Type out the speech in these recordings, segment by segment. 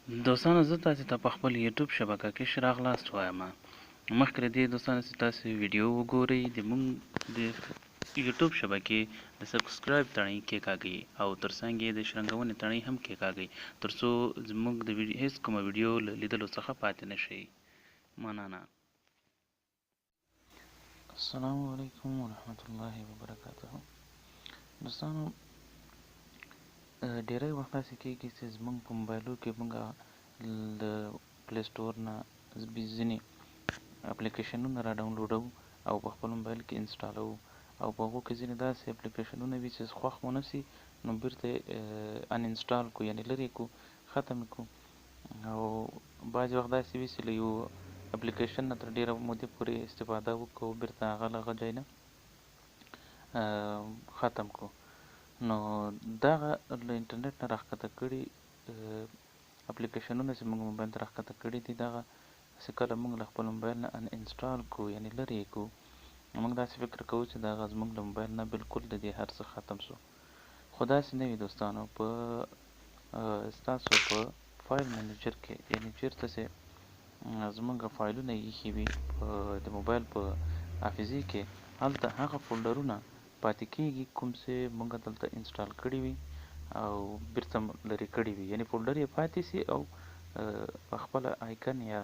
دوستانو زه تاسې ته په خپل یوټیوب شبکه کې ښه راغلاست وایم. مخکې له دې دوستانو چې تاسې ویډیو وګورئ، د موږ د یوټیوب شبکې د subscribe تڼۍ کېکاږئ او ترڅنګ یې د شرنګونې تڼۍ هم کېکاږئ، ترڅو زموږ د هېڅ کومه ویډیو له لیدلو څخه پاتې نه شئ. مننه. السلام علیکم ورحمت الله وبرکاته. دوستانو، ډیری وخت داسې کېږي چې زموږ په موبایلو کې موږ له Play Store نه ځینې اپلیکیشنونه را ډاونلوډوو او په خپل موبایل کې انسټالوو، او په هغو کې ځینې داسې اپلیکیشنونه وي چې خوښ مو نه سي، نو بیرته یې uninstall کړو، یعنې لرې کړو، ختم یې کړو. او بعضې وخت داسې وي چې له یو اپلیکیشن نه تر ډېره مودې پورې استفاده وکړو، بیرته هغه له هغه ځای نه ختم کړو. نو دغه له انټرنیټ نه راښکته کړي اپلیکیشنونه چې موږ موبایل ته راښکته کړي دي، دغه چې کله موږ له خپل موبایل نه uninstall کړو، یعنې لرې یې کړو، موږ داسې فکر کوو چې دغه زموږ له موبایل نه بالکل د دې هر څه ختم سو، خو داسې نه وي دوستانو. په ستاسو په file manager کې، یعنې چېرته چې زموږ فایلونه ایښي وي په د موبایل په حافظې کې، هلته هغه فولډرونه پاتې کېږي کوم چې موږ دلته install کړي وي او بیرته لرې کړي وي، یعنې فولډر یې پاتې سي او په خپله icon یا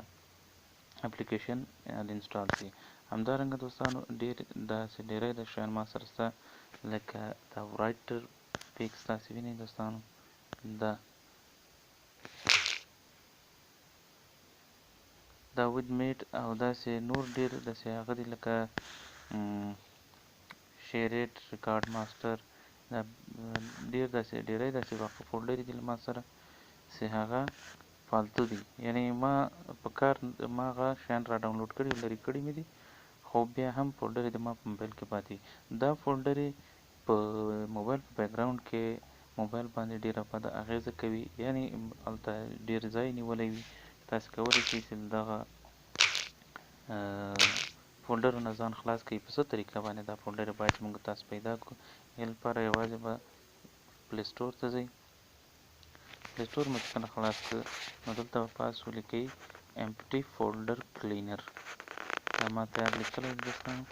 اپلیکیشن uninstall سي. همدارنګه دوستانو، ډېر داسې ډېری د شیان ما سره شته، لکه دا WritePad تاسې وینئ دوستانو، دا VidMate او داسې نور ډېر داسې هغه دي، لکه SHAREit، Record Master، دا ډېر داسې ډېری داسې واقع فولډرې دي له ما سره چې هغه فالتو دي، یعنې ما په کار ما هغه شیان را ډاونلوډ کړي او لرې کړي مې دي، خو بیا هم فولډرې د ما په موبایل کې پاتې. دا فولډرې په موبایل په background کې موبایل باندې ډېره بده اغېزه کوي، یعنې هلته ډېر ځای نیولی وي. تاسې کولی شئ چې دغه فولډرونه ځان خلاص کړئ. په څه طریقه باندې دا فولډرې باید موږ تاسو پیدا کړو؟ دې لپاره یوازې به Play Store ته ځئ. Play Store مو چې کله خلاص کړ، نو دلته به پاس ولیکئ Empty Folder Cleaner. دا ما تیار لیکلی دی دوستانو.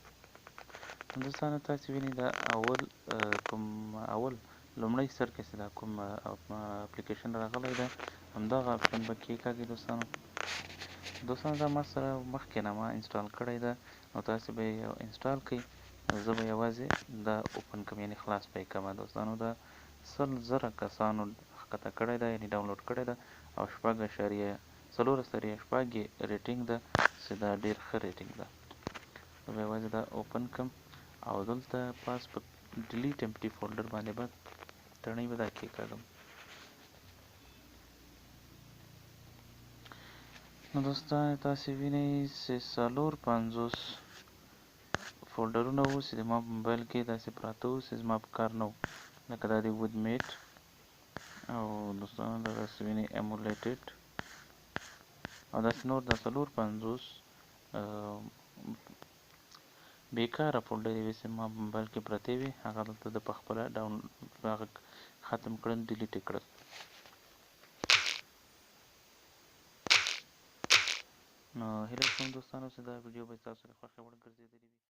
نو دوستانو، تاسې وینئ دا اول کوم اول لومړی سر کې چې دا کوم اپلیکیشن راغلی دی، همدغه option به کېکاږئ دوستانو. دوستانو، دا ما سره مخکې نه ما install کړی ده، نو تاسې به یې install کړئ، زه به یوازې دا open کړم، یعنې خلاص به یې کړم دوستانو. دا 100,000 کسانو ښکته کړی ده، یعنې ډاونلوډ کړی ده، او 6.46 یې rating ده، چې دا ډېر ښه rating ده. زه به یوازې دا open کړم او دلته پاس په delete empty folder باندې به تڼۍ به دا کېکاږم. نو دوستان، تاسې وینئ چې 54 فولډرونه وو چې د ما په موبایل کې داسې پراته وو چې زما په کار نه وو، لکه دا د VidMate او دوستانو دا تاسې وینئ Emulated او داسې نور، دا 54 بېکاره فولډرې وې چې ما په موبایل کې پرتې وې، هغه دلته د په خپله ډاون هغه ختم کړل، delete یې کړل. نو هیله کوم دوستانو چې دا ویډیو به ستاسو د خوښې وړ ګرځېدلې وي.